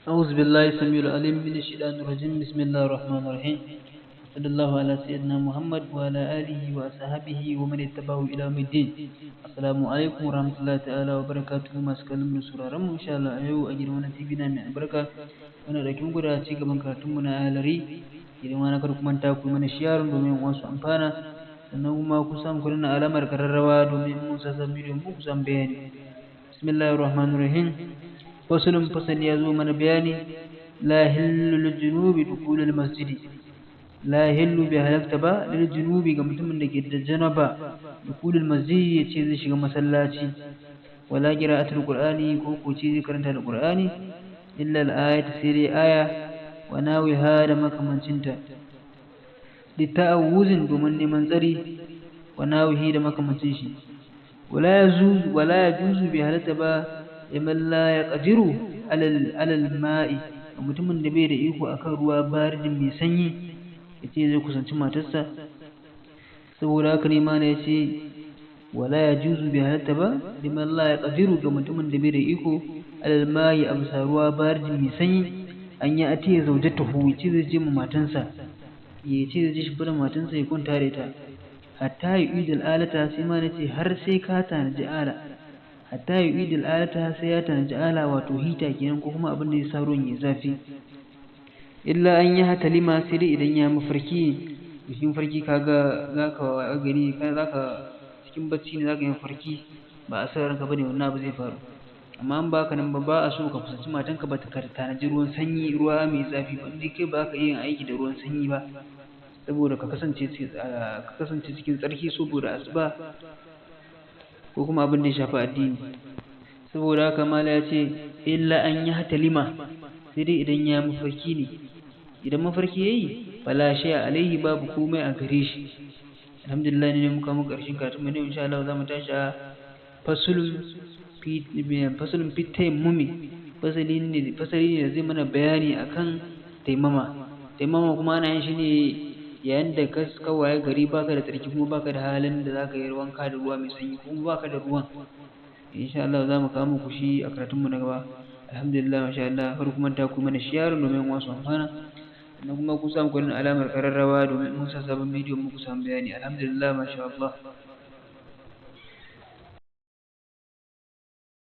أعوذ بالله السميع العليم من الشيطان الرجيم. بسم الله الرحمن الرحيم. صلى الله على سيدنا محمد وعلى آله وصحبه ومن اتبعه إلى يوم الدين. Assalamu alaikum warahmatullahi ta'ala wa barakatuhu. Masu kallon mu da sauraron mu, insha Allah a yau a gidan wannan TV na mai albarka muna ɗauke muku da ci gaban karatun mu na Ahlari. Idan ma na kar ku manta ku mana sharing domin wasu amfana, sannan kuma ku samu ku danna alamar kararrawa domin mun sa sabon bidiyon mu ku samu bayani. Bismillahir rahmanir rahim. Fasalun, fasali ya zo mana bayani. La yahillu lil junubi dukhulul masjidi. La yahillu, bai halatta ba, lil junubi, ga mutumin da ke da janaba, dukhulul masjidi, ya ce zai shiga masallaci, wala qira'atul qur'ani, ko ce zai karanta alqur'ani, illa al-ayat, sai dai aya, wa nawiha, da makamancinta, litta'awuzin, domin neman tsari, wa nawihi, da makamancin shi. Wala yajuzu, wala yajuzu, bai halatta ba, liman la yaqdiru alal ma'i, ga mutumin da bai da iko akan ruwa baridin mai sanyi, yace zai kusanci matarsa. Saboda haka ne mana yace wala yajuzu, bai halatta ba, liman la yaqdiru, ga mutumin da bai da iko, alal ma'i, a bisa ruwa baridin mai sanyi, an yi atiya zaujatahu, yace zai je ma matansa, ya ce zai je shi fara matansa ya kwanta da ita, hatta yu'idul alata, sai ma nace har sai ka tanaji ala, hatta yu'idul alata, sai ya tanaji ala, wato hita kenan, ko kuma abin da ya sa ruwan ya zafi. Illa an yi hatalima, sai dai idan ya mafarki. Cikin farki kaga zaka gani, zaka cikin bacci ne zaka yi mafarki, ba a sa ranka bane wannan abu zai faru. Amma in ba haka nan ba, ba a so ka kusanci matanka ba ta tanaji ruwan sanyi, ruwa mai zafi ba, in kai ba ka iya yin aiki da ruwan sanyi ba, saboda ka kasance cikin tsarki saboda asuba ko kuma abin da ya shafi addini. Saboda haka mala ya ce illa an yi hatalima, sai dai idan ya mafarki ne. Idan mafarki yayi, fala shay'a alaihi, babu komai a gare shi. Alhamdulillah, ne muka muka karshen karatun mu ne. Insha Allah za mu tashi a fasulun fi tayammumi. Fasali ne da zai mana bayani akan taimama. Taimama kuma ana yin shi ne yayin da ka waye gari baka da tsarki, kuma baka da halin da zaka yi wanka da ruwa mai sanyi, kuma baka da ruwan. Insha Allah za mu kawo muku shi a karatun mu na gaba. Alhamdulillah, masha Allah. Kar ku manta ku mana share domin wasu amfana, sannan kuma ku samu kuɗin alamar kararrawa domin mun sa sabon bidiyo muku samu bayani. Alhamdulillah, masha Allah.